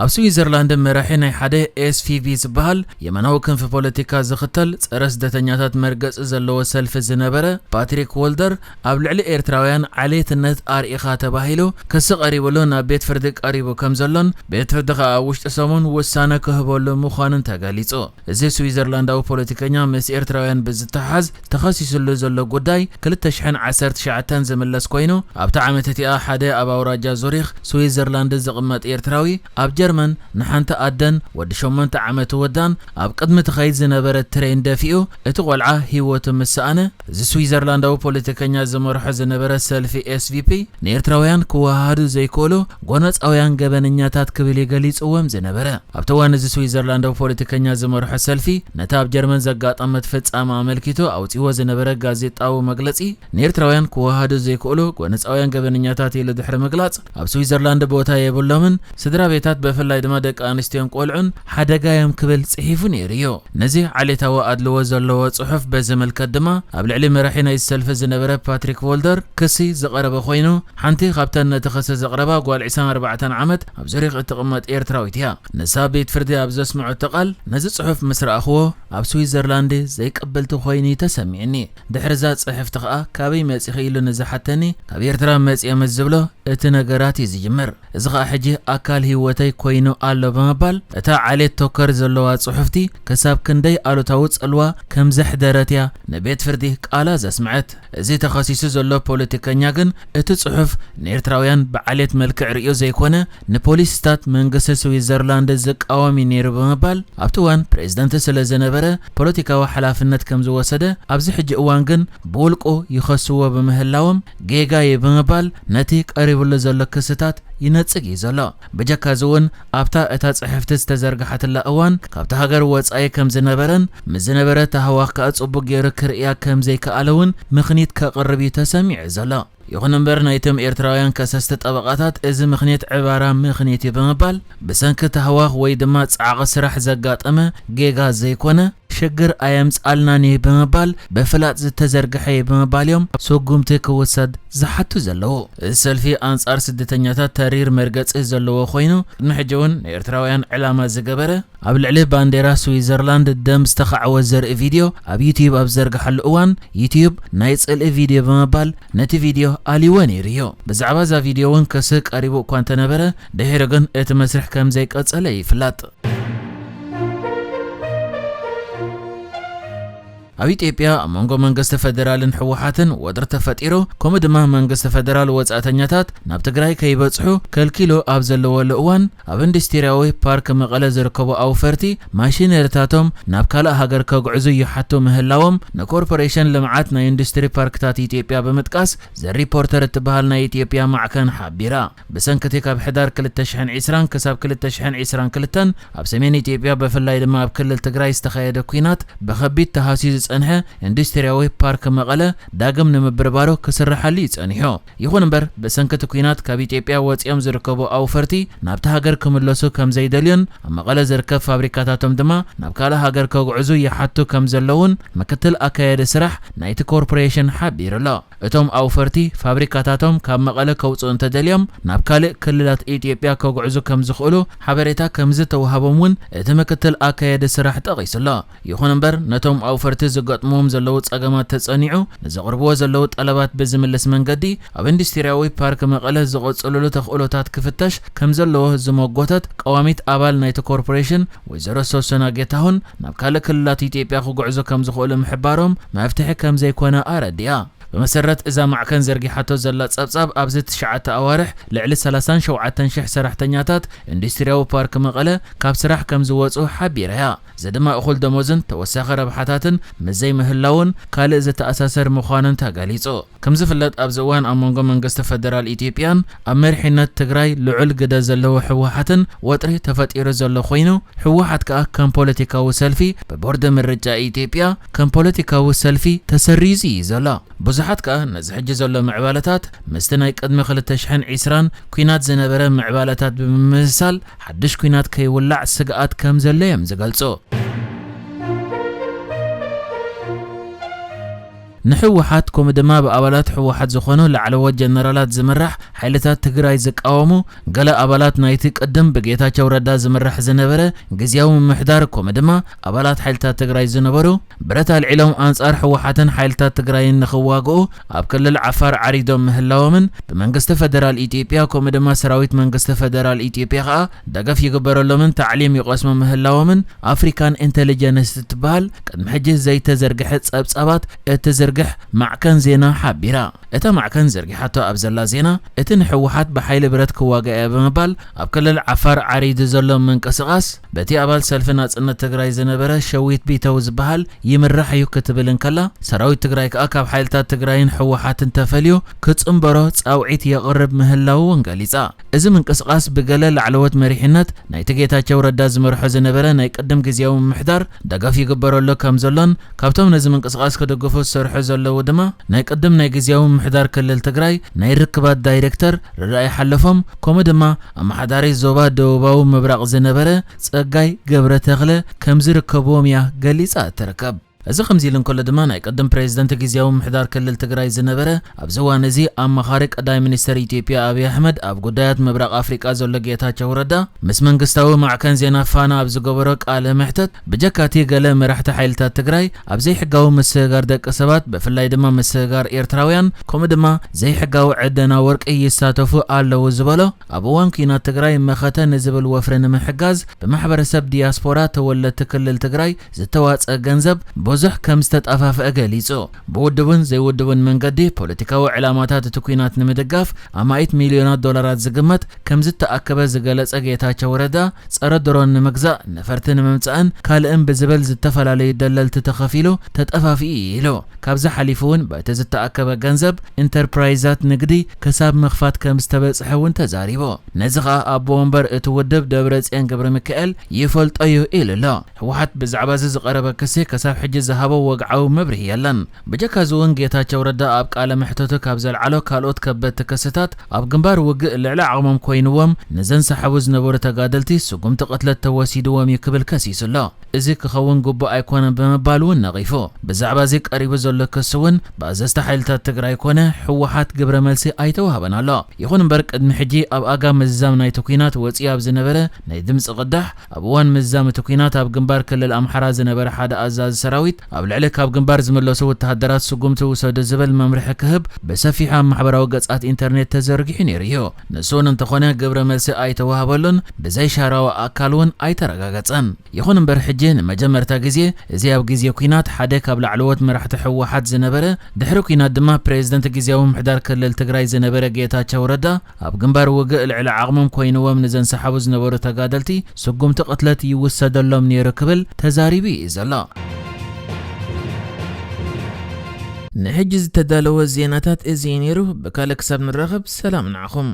ኣብ ስዊዘርላንድ መራሒ ናይ ሓደ ኤስቪፒ ዝበሃል የማናዊ ክንፊ ፖለቲካ ዝኽተል ጸረ ስደተኛታት መርገጺ ዘለዎ ሰልፊ ዝነበረ ፓትሪክ ዎልደር፣ ኣብ ልዕሊ ኤርትራውያን ዓሌትነት ኣርኢኻ ተባሂሉ ክሲ ቀሪብሉ ናብ ቤት ፍርዲ ቀሪቡ ከም ዘሎን ቤት ፍርዲ ከኣ ኣብ ውሽጢ ሰሙን ውሳነ ክህበሉ ምዃኑን ተገሊጹ። እዚ ስዊዘርላንዳዊ ፖለቲከኛ ምስ ኤርትራውያን ብዝተሓዝ ተኸሲስሉ ዘሎ ጉዳይ ክልተ ሽሕን ዓሰርተ ትሽዓተን ዝምለስ ኮይኑ፣ ኣብታ ዓመት እቲኣ ሓደ ኣብ ኣውራጃ ዙሪኽ ስዊዘርላንድ ዝቕመጥ ኤርትራዊ ኣብ ጀርመን ንሓንቲ ኣደን ወዲ ሸሞንተ ዓመት ወዳን ኣብ ቅድሚ ትኸይድ ዝነበረት ትሬን ደፊኡ እቲ ቆልዓ ህይወቱ ምስ ሰኣነ፣ እዚ ስዊዘርላንዳዊ ፖለቲከኛ ዝመርሖ ዝነበረ ሰልፊ ኤስቪፒ ንኤርትራውያን ክወሃሃዱ ዘይክእሉ ጎነጻውያን ገበነኛታት ክብል እዩ ገሊጽዎም ዝነበረ። ኣብቲ እዋን እዚ ስዊዘርላንዳዊ ፖለቲከኛ ዝመርሖ ሰልፊ ነቲ ኣብ ጀርመን ዘጋጠመት ፍጻመ ኣመልኪቱ ኣውጺዎ ዝነበረ ጋዜጣዊ መግለጺ፣ ንኤርትራውያን ክወሃሃዱ ዘይክእሉ ጎነጻውያን ገበነኛታት ኢሉ ድሕሪ ምግላጽ፣ ኣብ ስዊዘርላንድ ቦታ የብሎምን፣ ስድራ ቤታት ብፍላይ ድማ ደቂ ኣንስትዮን ቆልዑን ሓደጋ እዮም ክብል ጽሒፉ ነይሩ እዩ። ነዚ ዓሌታዊ ኣድልዎ ዘለዎ ጽሑፍ ብዝምልከት ድማ ኣብ ልዕሊ መራሒ ናይዚ ሰልፊ ዝነበረ ፓትሪክ ቮልደር ክሲ ዝቐረበ ኮይኑ፣ ሓንቲ ካብተን ነቲ ክሲ ዘቕረባ ጓል ዕስራን ኣርባዕተን ዓመት ኣብ ዙሪኽ እትቕመጥ ኤርትራዊት እያ። ንሳ ቤት ፍርዲ ኣብ ዘስምዐቶ ቃል፣ ነዚ ጽሑፍ ምስ ረኣኽዎ ኣብ ስዊዘርላንድ ዘይቅብልቲ ኮይኑ እዩ ተሰሚዕኒ። ድሕሪ እዛ ጽሕፍቲ ከኣ ካበይ መጺኺ ኢሉ ንዝሓተኒ፣ ካብ ኤርትራ መጺኤ ምስ ዝብሎ እቲ ነገራት እዩ ዝጅምር። እዚ ከኣ ሕጂ ኣካል ህይወተይ ኮይኑ ኣሎ ብምባል እታ ዓሌት ቶከር ዘለዋ ጽሑፍቲ ክሳብ ክንደይ ኣሉታዊ ጽልዋ ከም ዘሕደረት እያ ንቤት ፍርዲ ቃላ ዘስምዐት። እዚ ተኸሲሱ ዘሎ ፖለቲከኛ ግን እቲ ጽሑፍ ንኤርትራውያን ብዓሌት መልክዕ ርእዮ ዘይኮነ ንፖሊሲታት መንግስቲ ስዊዘርላንድ ዝቃወም እዩ ነይሩ ብምባል ኣብቲ እዋን ፕሬዝደንት ስለ ዝነበረ ፖለቲካዊ ሓላፍነት ከም ዝወሰደ ኣብዚ ሕጂ እዋን ግን ብውልቁ ይኸስዎ ብምህላዎም ጌጋ እዩ ብምባል ነቲ ቀሪብሉ ዘሎ ክስታት ይነጽግ እዩ ዘሎ። ብጀካ እዚ እውን ኣብታ እታ ጽሕፍቲ ዝተዘርግሓትላ እዋን ካብቲ ሃገር ወጻኢ ከም ዝነበረን ምስ ዝነበረ ታህዋኽ ከኣ ጽቡቅ ገይሩ ክርእያ ከም ዘይከኣለ እውን ምኽኒት ከቕርብ እዩ ተሰሚዑ ዘሎ። ይኹን እምበር ናይቶም ኤርትራውያን ከሰስቲ ጠበቓታት እዚ ምኽኒት ዕባራ ምኽኒት እዩ ብምባል ብሰንኪ ታህዋኽ ወይ ድማ ጻዕቒ ስራሕ ዘጋጠመ ጌጋ ዘይኮነ ሽግር ኣየምጽኣልናን እዩ ብምባል ብፍላጥ ዝተዘርግሐ እዩ ብምባል እዮም ስጉምቲ ክውሰድ ዝሓቱ ዘለዉ። እዚ ሰልፊ ኣንጻር ስደተኛታት ተሪር መርገጺ ዘለዎ ኮይኑ ቅድሚ ሕጂ እውን ንኤርትራውያን ዕላማ ዝገበረ ኣብ ልዕሊ ባንዴራ ስዊዘርላንድ ደም ዝተኻዕወ ዘርኢ ቪድዮ ኣብ ዩትዩብ ኣብ ዘርግሓሉ እዋን ዩትዩብ ናይ ጽልኢ ቪድዮ ብምባል ነቲ ቪድዮ ኣልይዎ ነይሩ እዩ። ብዛዕባ እዛ ቪድዮ እውን ክሲ ቀሪቡ እኳ እንተነበረ ድሒሩ ግን እቲ መስርሕ ከም ዘይቀጸለ ይፍለጥ። ኣብ ኢትዮጵያ ኣብ መንጎ መንግስቲ ፈደራልን ህወሓትን ወጥሪ ተፈጢሩ፣ ከምኡ ድማ መንግስቲ ፈደራል ወጻእተኛታት ናብ ትግራይ ከይበጽሑ ከልኪሉ ኣብ ዘለወሉ እዋን ኣብ ኢንዱስትሪያዊ ፓርክ መቐለ ዝርከቡ ኣውፈርቲ ማሽነሪታቶም ናብ ካልእ ሃገር ከጉዕዙ ይሓቱ ምህላዎም ንኮርፖሬሽን ልምዓት ናይ ኢንዱስትሪ ፓርክታት ኢትዮጵያ ብምጥቃስ ዘሪፖርተር እትበሃል ናይ ኢትዮጵያ ማዕከን ሓቢራ። ብሰንኪ እቲ ካብ ሕዳር ክልተ ሽሕን ዕስራን ክሳብ ክልተ ሽሕን ዕስራን ክልተን ኣብ ሰሜን ኢትዮጵያ ብፍላይ ድማ ኣብ ክልል ትግራይ ዝተኻየደ ኲናት ብኸቢድ ተሃስዩ ዝጸንሐ ኢንዱስትሪያዊ ፓርክ መቐለ ዳግም ንምብርባሩ ክስርሓሉ እዩ ጸኒሑ። ይኹን እምበር ብሰንኪ እቲ ኲናት ካብ ኢትዮጵያ ወጺኦም ዝርከቡ ኣውፈርቲ ናብቲ ሃገር ክምለሱ ከም ዘይደልዩን ኣብ መቐለ ዝርከብ ፋብሪካታቶም ድማ ናብ ካልእ ሃገር ከጉዕዙ ይሓቱ ከም ዘለውን ምክትል ኣካያዲ ስራሕ ናይቲ ኮርፖሬሽን ሓቢሩ ኣሎ። እቶም ኣውፈርቲ ፋብሪካታቶም ካብ መቐለ ከውፅኡ እንተደልዮም ናብ ካልእ ክልላት ኢትዮጵያ ከጉዕዙ ከም ዝኽእሉ ሓበሬታ ከም ዝተውሃቦም እውን እቲ ምክትል ኣካያዲ ስራሕ ጠቒሱ ኣሎ። ይኹን እምበር ነቶም ኣውፈርቲ ዝገጥምዎም ዘለዉ ፀገማት ተፀኒዑ ንዘቕርብዎ ዘለዉ ጠለባት ብዝምልስ መንገዲ ኣብ ኢንዱስትሪያዊ ፓርክ መቐለ ዝቐፅልሉ ተኽእሎታት ክፍተሽ ከም ዘለዎ ዝመጎተት ቀዋሚት ኣባል ናይቲ ኮርፖሬሽን ወይዘሮ ሶሶና ጌታሁን ናብ ካልእ ክልላት ኢትዮጵያ ክጉዕዙ ከም ዝኽእሉ ምሕባሮም መፍትሒ ከም ዘይኮነ ኣረዲኣ። ብመሰረት እዛ ማዕከን ዘርጊሓቶ ዘላ ጸብጻብ ኣብዚ ትሽዓተ ኣዋርሕ ልዕሊ ሰላሳን ሸውዓተን ሽሕ ሰራሕተኛታት ኢንዱስትሪያዊ ፓርክ መቐለ ካብ ስራሕ ከም ዝወጹ ሓቢራ እያ። እዚ ድማ እኹል ደሞዝን ተወሳኺ ረብሓታትን ምስ ዘይምህላውን ካልእ ዝተኣሳሰር ምዃኑን ተገሊጹ። ከም ዝፍለጥ ኣብዚ እዋን ኣብ መንጎ መንግስቲ ፈደራል ኢትዮጵያን ኣብ መሪሕነት ትግራይ ልዑል ግደ ዘለዎ ህወሓትን ወጥሪ ተፈጢሩ ዘሎ ኮይኑ ህወሓት ከኣ ከም ፖለቲካዊ ሰልፊ ብቦርድ ምርጫ ኢትዮጵያ ከም ፖለቲካዊ ሰልፊ ተሰሪዙ እዩ ዘሎ። ብዙሓት ከኣ ነዚ ሕጂ ዘሎ ምዕባለታት ምስቲ ናይ ቅድሚ ክልተ ሽሕን ዕስራን ኲናት ዝነበረ ምዕባለታት ብምምስሳል ሓድሽ ኲናት ከይውላዕ ስግኣት ከም ዘሎ እዮም ዝገልጹ። ንህወሓት ከምኡ ድማ ብኣባላት ህወሓት ዝኾኑ ላዕለዎት ጀነራላት ዝምራሕ ሓይልታት ትግራይ ዝቃወሙ ገለ ኣባላት ናይቲ ቅድም ብጌታቸው ረዳ ዝምራሕ ዝነበረ ግዝያዊ ምምሕዳር ከምኡ ድማ ኣባላት ሓይልታት ትግራይ ዝነበሩ ብረት ኣልዒሎም ኣንጻር ህወሓትን ሓይልታት ትግራይን ንኽዋግኡ ኣብ ክልል ዓፋር ዓሪዶም ምህላዎምን ብመንግስቲ ፈደራል ኢትዮጵያ ከምኡ ድማ ሰራዊት መንግስቲ ፈደራል ኢትዮጵያ ከኣ ደገፍ ይግበረሎምን ታዕሊም ይቐስሙ ምህላዎምን ኣፍሪካን ኢንተሊጀንስ እትበሃል ቅድሚ ሕጂ ዘይተዘርግሐ ጸብጻባት እትዝርግሕ ማዕከን ዜና ሓቢራ። እታ ማዕከን ዘርጊሓቶ ኣብ ዘላ ዜና፣ እቲ ንህወሓት ብሓይሊ ብረት ክዋጋእ እየ ብምባል ኣብ ክልል ዓፋር ዓሪዱ ዘሎ ምንቅስቓስ በቲ ኣባል ሰልፊ ናጽነት ትግራይ ዝነበረ ሸዊት ቢተው ዝበሃል ይምራሕ እዩ ክትብል እንከላ፣ ሰራዊት ትግራይ ከኣ ካብ ሓይልታት ትግራይን ህወሓትን ተፈልዩ ክጽንበሮ ጻውዒት የቕርብ ምህላው እውን ገሊጻ። እዚ ምንቅስቓስ ብገለ ላዕለዎት መሪሕነት ናይቲ ጌታቸው ረዳ ዝመርሖ ዝነበረ ናይ ቅድም ግዝያዊ ምምሕዳር ደገፍ ይግበረሉ ከም ዘሎን ካብቶም ነዚ ምንቅስቓስ ክድግፉ ዝሰርሑ ዘለዉ ድማ ናይ ቅድም ናይ ግዝያዊ ምምሕዳር ክልል ትግራይ ናይ ርክባት ዳይሬክተር ረዳኢ ሓለፎም ከምኡ ድማ ኣመሓዳሪ ዞባ ደቡባዊ ምብራቕ ዝነበረ ጸጋይ ገብረ ተኽለ ከም ዝርከብዎም እያ ገሊጻ እትርከብ። እዚ ከምዚ ኢሉ እንከሎ ድማ ናይ ቅድም ፕሬዝደንት ግዝያዊ ምምሕዳር ክልል ትግራይ ዝነበረ ኣብዚ እዋን እዚ ኣማኻሪ ቀዳማይ ሚኒስተር ኢትዮጵያ ኣብይ ኣሕመድ ኣብ ጉዳያት ምብራቕ ኣፍሪቃ ዘሎ ጌታቸው ረዳ ምስ መንግስታዊ ማዕከን ዜና ፋና ኣብ ዝገበሮ ቃለ መሕተት ብጀካቲ ገለ መራሕቲ ሓይልታት ትግራይ ኣብ ዘይሕጋዊ ምስግጋር ደቂ ሰባት ብፍላይ ድማ ምስግጋር ኤርትራውያን ከምኡ ድማ ዘይሕጋዊ ዕደና ወርቂ ይሳተፉ ኣለዉ ዝበሎ ኣብ እዋን ኲናት ትግራይ መኸተ ንዝብል ወፍሪ ንምሕጋዝ ብማሕበረሰብ ዲያስፖራ ተወለድቲ ክልል ትግራይ ዝተዋፀ ገንዘብ ብዙሕ ከም ዝተጠፋፍአ ገሊፁ። ብውድቡን ዘይውድቡን መንገዲ ፖለቲካዊ ዕላማታት እቲ ኲናት ንምድጋፍ ኣማኢት ሚልዮናት ዶላራት ዝግመት ከም ዝተኣከበ ዝገለጸ ጌታቸው ረዳ፣ ጸረ ድሮን ንምግዛእ፣ ነፈርቲ ንምምጻእን ካልእን ብዝብል ዝተፈላለዩ ደለልቲ ተኸፊሉ ተጠፋፊኡ ኢሉ። ካብዚ ሓሊፉ እውን በቲ ዝተኣከበ ገንዘብ ኢንተርፕራይዛት ንግዲ ክሳብ ምኽፋት ከም ዝተበጽሐ እውን ተዛሪቡ። ነዚ ኸኣ ኣቦ ወንበር እቲ ውድብ ደብረጽዮን ገብረሚካኤል ይፈልጦ እዩ ኢሉ ኣሎ። ህወሓት ብዛዕባ እዚ ዝቐረበ ክሲ ክሳብ ሕጂ ዝሃቦ ወግዓዊ መብርሂ የለን። ብጀካ እዚ እውን ጌታቸው ረዳ ኣብ ቃለ መሕተቱ ካብ ዘልዓሎ ካልኦት ከበድቲ ክስታት ኣብ ግንባር ውግእ ልዕሊ ዓቕሞም ኮይንዎም ንዘንሰሓቡ ዝነበሩ ተጋደልቲ ስጉምቲ ቅትለት ተወሲድዎም እዩ ክብል ከሲሱ ኣሎ። እዚ ክኸውን ግቡእ ኣይኮነን ብምባል እውን ነቒፉ። ብዛዕባ እዚ ቀሪቡ ዘሎ ክሲ እውን ብኣዘዝቲ ሓይልታት ትግራይ ኮነ ህወሓት ግብረ መልሲ ኣይተዋህበን ኣሎ። ይኹን እምበር ቅድሚ ሕጂ ኣብ ኣጋ ምዝዛም ናይቲ ኲናት ወፂኡ ኣብ ዝነበረ ናይ ድምፂ ቅዳሕ ኣብ እዋን ምዝዛም እቲ ኲናት ኣብ ግንባር ክልል ኣምሓራ ዝነበረ ሓደ ኣዛዚ ሰራዊት ኣብ ልዕሊ ካብ ግንባር ዝምለሱ ወተሃደራት ስጉምቲ ውሰዱ ዝብል መምርሒ ክህብ ብሰፊሑ ኣብ ማሕበራዊ ገጻት ኢንተርኔት ተዘርጊሑ ነይሩ እዩ። ንሱ እውን እንተኾነ ግብረ መልሲ ኣይተዋህበሉን ብዘይ ሻራዊ ኣካል እውን ኣይተረጋገጸን። ይኹን እምበር ሕጂ ንመጀመርታ ግዜ እዚ ኣብ ግዜ ኲናት ሓደ ካብ ላዕለዎት መራሕቲ ህወሓት ዝነበረ ድሕሪ ኲናት ድማ ፕሬዝደንት ግዜያዊ ምምሕዳር ክልል ትግራይ ዝነበረ ጌታቸው ረዳ ኣብ ግንባር ውግእ ልዕሊ ዓቕሞም ኮይንዎም ንዘንሰሓቡ ዝነበሩ ተጋደልቲ ስጉምቲ ቅትለት ይውሰደሎም ነይሩ ክብል ተዛሪቡ እዩ ዘሎ። ንሕጂ ዝተዳለወ ዜናታት እዚ እዩ ነይሩ። ብካልእ ክሳብ ንራኸብ ሰላም ንዓኹም።